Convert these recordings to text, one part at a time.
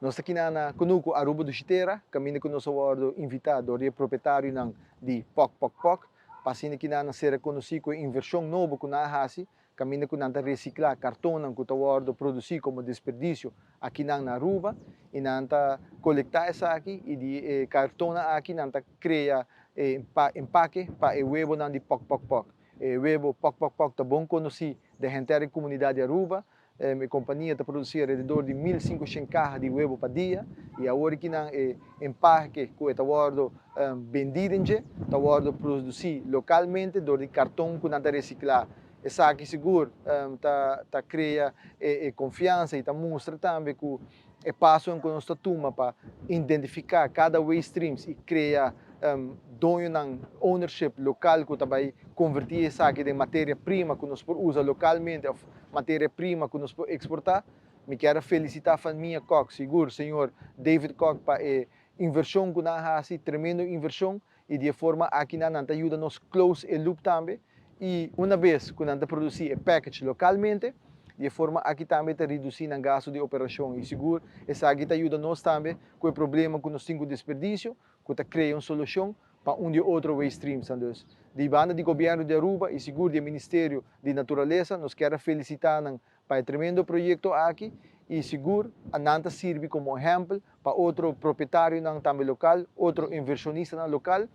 Nos ta aki na Kunuku Aruba Dushi Tera, kaminda ku nos a wòrdu invitá dor di e propietarionan di Pok Pok Pok, pa asina ki nan a ser rekonosí ku e invershon nobo ku nan a hasi, kaminda ku nan ta resiklá kartonnan ku ta wòrdu produsí komo desperdisio akinan na Aruba, i nan ta kolektá esaki i di e kartonnan aki nan ta krea e empake pa e webonan di Pok Pok Pok. E webo Pok Pok Pok ta bon konosí den henter e komunidat di Aruba. E kompania ta produsí alrededor di 1500 kaha di webo pa dia i awor ki nan e empake ku e ta wòrdu bendí den dje ta wòrdu produsí lokalmente dor di karton ku nan ta resiklá. Esaki sigur ta krea e konfiansa i ta mustra tambe ku e pasonan ku nos ta tuma pa identifiká kada waste streams i krea doñonan ownership lokal ku ta bai konvertí esaki den materia prima ku nos por usa lokalmente òf materia prima ku nos por eksportá. Mi kier a felisitá famia Kok, sigur señor David Kok pa e invershon ku nan a hasi, tremendo invershon i di e forma aki nan nan ta yuda nos close e loop tambe i una bes ku nan ta produsí e package lokalmente, di e forma aki tambe ta redusí nan gastu di operashon i sigur esaki ta yuda nos tambe ku e problema ku nos tin ku desperdisio ku ta krea un solushon pa un di e otro waste streamsnan. Dus, di banda di Gobièrnu di Aruba i sigur di e Ministerio di Naturalesa nos kier a felisitá nan pa e tremendo proyekto aki i sigur a nan ta sirbi komo ehèmpel pa otro propietarionan tambe lokal, otro invershonistanan lokal.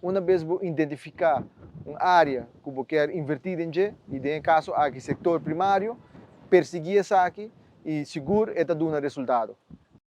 Una bes bo identifiká un área ku bo kier invertí den dje, i den e kaso aki sektor primario, persiguí esaki i sigur e ta duna resultado.